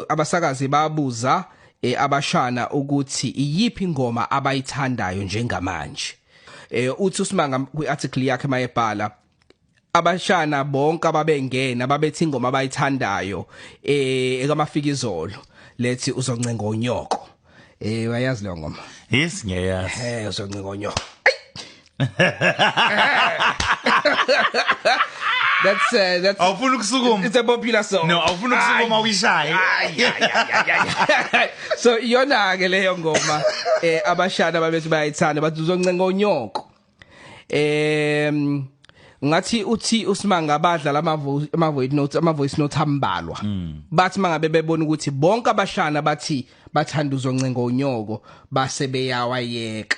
Abasakazi babuza abashana ukuthi iyiphi ingoma abayithandayo njengamanje. Uthi uSimanga kwi-article yakhe mayebhala, abashana bonke ababengena babethi ingoma abayithandayo ekaMafikizolo lethi "Uzoncenga Unyoko". Wayazi leyo ngoma? Yes, ngiyayazi. "Uzoncenga Unyoko". That's Awufuni ukusukuma? It's a popular song. No, awufuni ukusukuma uyishaye? Ay, ay, ay, ay, ay. So iyona ke leyo ngoma abashana babethi bayayithanda, bathi "Uzoncenga Unyoko". Ngathi uthi uSimanga badlala ama voice notes, ama voice notes ambalwa. Bathi mangabe bebona ukuthi bonke abashana bathi bathanda "Uzoncenga Unyoko", base beyawayeka,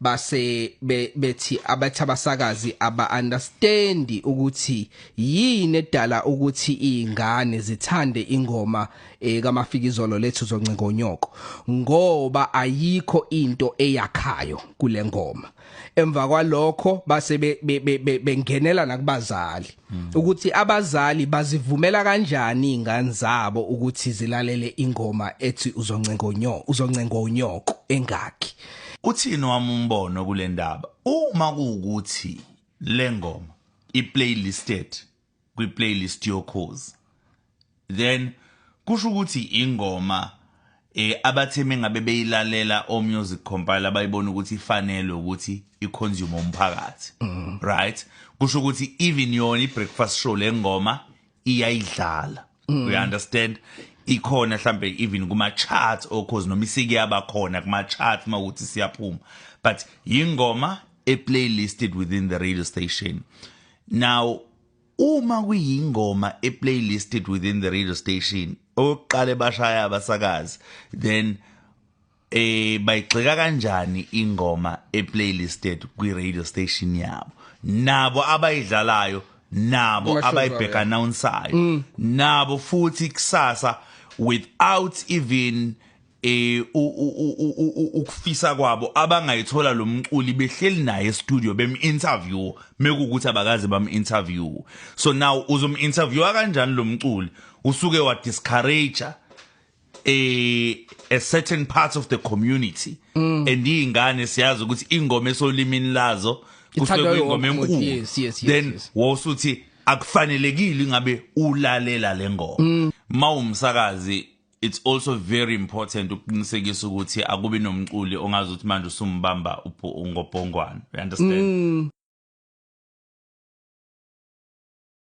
base bethi abathi abasakazi aba understand ukuthi yini edala ukuthi izingane zithande ingoma kaMafikizolo lethu "Uzoncenga Unyoko", ngoba ayikho into eyakhayo kule ngoma. Emva kwalokho base bengenela nakubazali ukuthi abazali bazivumela kanjani ingane zabo ukuthi zilalele ingoma ethi "Uzoncenga Unyoko", "Uzoncenga Unyoko" engakhi. Uthini wami umbono kule ndaba? Uma kuwukuthi le ngoma i-playlisted kwi-playlist yoKhozi, then kusho ukuthi ingoma abathe mengabe beyilalela o music compiler bayibona ukuthi ifanele ukuthi iconsume umphakathi, right? Kusho ukuthi even yona i-breakfast show le ngoma iyayidlala, you understand? Ikhona mhlambe even kuma charts oKhozi, noma isike yaba khona kuma charts mawukuthi siyaphuma, but yingoma e playlisted within the radio station. Now, uma kuyingoma e playlisted within the radio station, oqale bashaya abasakazi, then bayigxeka kanjani ingoma e playlisted kwi radio station yabo, nabo abayidlalayo, nabo Kuma-shows abayibheka wabo? Announceayo nabo futhi kusasa without even ukufisa kwabo abangayithola lo mculi behleli naye e-studio bem interview, mekukuthi abakaze bam interview. So now uzom interview kanjani lo mculi usuke wa discourage a certain part of the community? And ingane siyazi ukuthi ingoma esolimini lazo kusuke Ithandwa kuyingoma wonke umuntu. enkulu. Then wawusuthi akufanelekile ngabe ulalela le ngoma. Mawumsakazi, it's also very important ukuqinisekisa ukuthi akubi nomculi ongazi ukuthi manje usumbamba ngobhongwana, you understand?